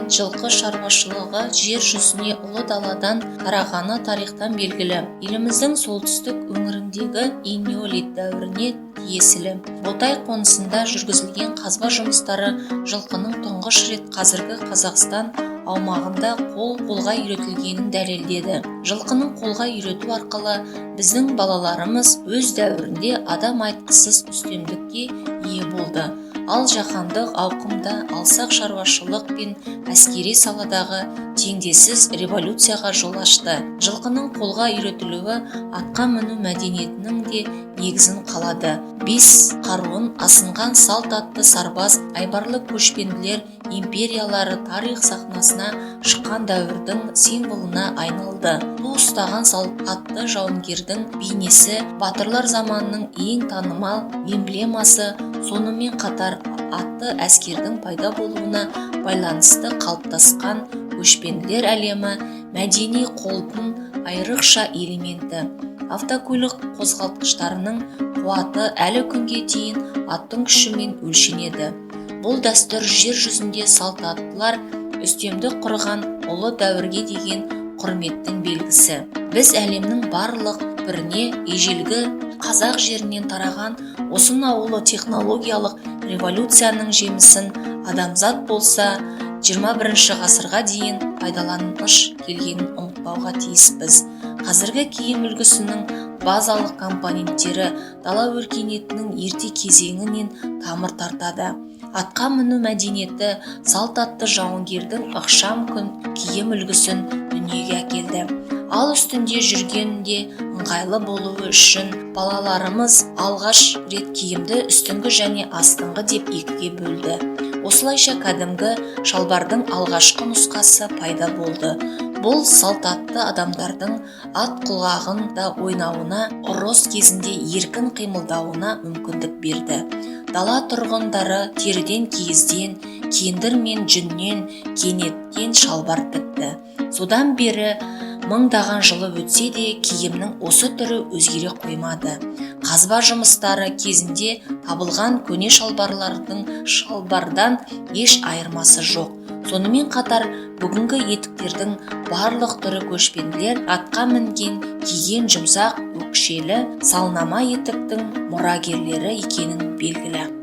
Жылқы шаруашылығы жер жүзіне Ұлы даладан тарағаны тарихтан белгілі. Еліміздің солтүстік өңіріндегі энеолит дәуіріне тиесілі Ботай қонысында жүргізілген қазба жұмыстары жылқының тұңғыш рет қазіргі Қазақстан аумағында қолға үйретілгенін дәлелдеді. Жылқының қолға үйрету арқылы біздің балаларымыз өз дәуірінде адам айтқысыз үстемдікке ие болды, ал жаһандық ауқымда алсақ, шаруашылық пен әскери саладағы теңдессіз революцияға жол ашты. Жылқының қолға үйретілуі атқа міну мәдениетінің де негізін қалады. Бес қаруын асынған салт атты сарбаз айбарлы көшпенділер империялары тарих сахнасына шыққан дәуірдің символына айналды. Ту ұстаған салт атты жауынгердің бейнесі батырлар заманының ең танымал эмблемасы. Сонымен қатар атты әскердің пайда болуына байланысты қалыптасқан көшпенділер әлемі мәдени қолдың айрықша элементі. Автокөлік қозғалтқыштарының қуаты әлі күнге дейін аттың күшімен өлшенеді. Бұл дәстүр жер жүзінде салт аттылар үстемдік құрған ұлы дәуірге деген құрметтің белгісі. Біз әлемнің барлық біріне ежелгі қазақ жерінен тараған осынау ұлы технологиялық революцияның жемісін адамзат болса 21 ғасырға дейін пайдаланыш келгенін ұмытпауға тиіспіз. Қазіргі киім үлгісінің базалық компоненттері дала өркениетінің ерте кезеңінен тамыр тартады. Атқа міну мәдениеті салт атты жауынгердің ықшам күн киім үлгісін дүниеге әкелді. Ал үстінде жүргенде ыңғайлы болуы үшін балаларымыз алғаш рет киімді үстіңгі және астыңғы деп екіге бөлді. Осылайша кәдімгі шалбардың алғашқы нұсқасы пайда болды. Бұл салт атты адамдардың ат құлағын да ойнауына, ұрыс кезінде еркін қимылдауына мүмкіндік берді. Дала тұрғындары теріден, киізден, кендір мен жүннен, кенеттен шалбар тікті. Содан бері мыңдаған жылы өтсе де, киімнің осы түрі өзгере қоймады. Қазба жұмыстары кезінде табылған көне шалбарлардың шалбардан еш айырмасы жоқ. Сонымен қатар бүгінгі етіктердің барлық түрі көшпенділер атқа мінген киген жұмсақ өкшелі салнама етіктің мұрагерлері екенін белгілі.